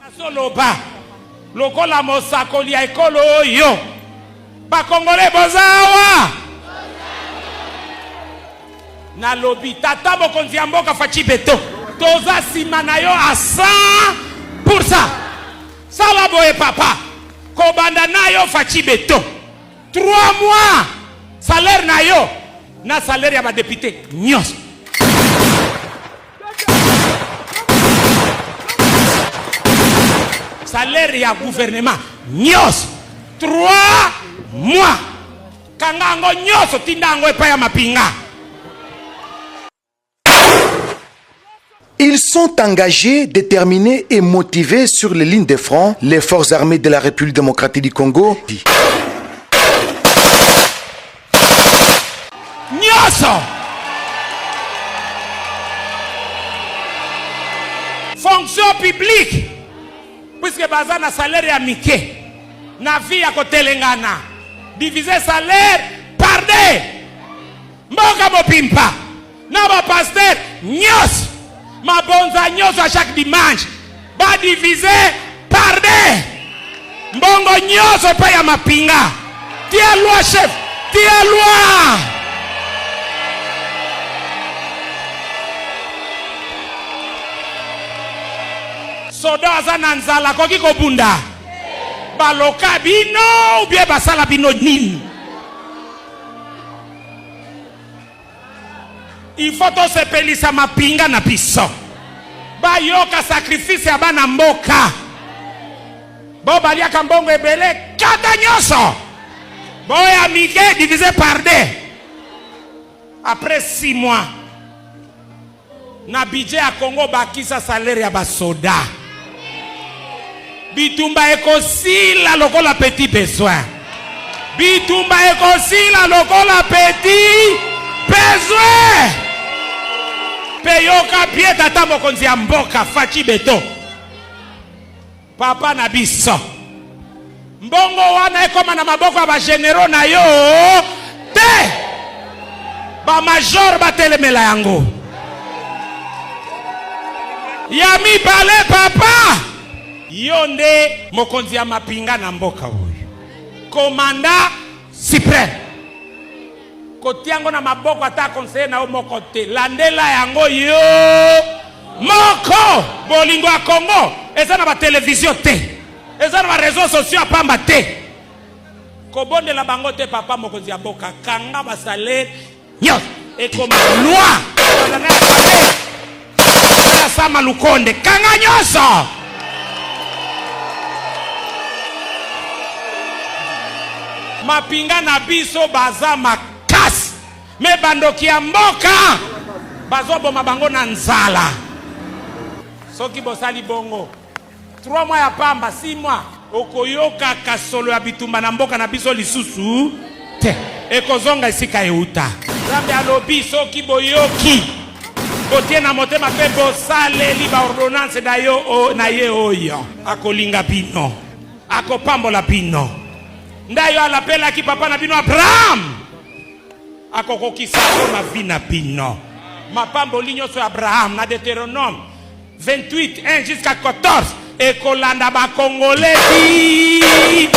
Nazoloba lokola mosakoli ya ekolo oyo. Bakongole boza awa? Nalobi tata mokonzi ya mboka Fatshi Beton, toza nsima na yo a 100%. Sala boye papa, kobanda na yo Fatshi Beton 3 mois salaire na yo na salaire ya ba député nyonso. Salaire ya gouvernement nyonso 3 mois, kanga yango nyonso, tinda yango epai ya mapinga. Ils sont engagés, déterminés et motivés sur les lignes de front. Les forces armées de la République démocratique du Congo. Nyonso fonction publique, puisque baza na salaire ya mike na vie ya kotelengana, diviser salaire par deux, mboka mobimba na bapasteur nyonso, mabonza nyonso ya chaque dimanche badivise par deux, mbongo nyonso epai ya mapinga. Tia loi, chef, tia loi. Soda aza na nzala, akoki kobunda? Baloka bino ubie basala bino nini? Il faut tosepelisa mapinga na biso, bayoka sacrifice ya bana mboka. Bo baliaka mbongo ebele, kata nyonso boya mike, divisé par deux. Après 6 mois, na budget ya Congo bakisa salaire ya basoda. Bitumba ekosila lokola petit besoin, bitumba ekosila lokola petit besoin. Mpe yoka bien, tata mokonzi ya mboka Fatshi Beton, papa na biso, mbongo wana ekoma na maboko ya bagénéraux na yo te, bamajor batelemela yango. Ya mibale, papa, yo nde mokonzi ya mapinga na mboka oyo, commandant suprême. Kotia yango na maboko ata conseiller na yo moko te, landela yango yo moko. Bolingo ya Congo eza na batelevizio te, eza na bareseau sociaux ya pamba te. Kobondela bango te, papa mokonzi ya mboka, kanga basalaire nyonso, ekoma loi. Ya Sama Lukonde, kanga nyonso. Mapinga na biso baza makasi, me bandoki ya mboka bazoboma bango na nzala. Soki bosali bongo 3 mois ya pamba, 6 mois, okoyoka kasolo ya bitumba na mboka na biso lisusu te, ekozonga esika euta. Nzambe alobi, soki boyoki, botie na motema mpe bosaleli baordonnance na yo o, na ye oyo, akolinga bino, akopambola bino. Ndayo alapelaki papa na bino Abraham, akokokisa yango na vi na bino. Mapamboli nyonso ya Abraham na Deutéronome 28 1 jusqu'à 14 ekolanda bakongole ti.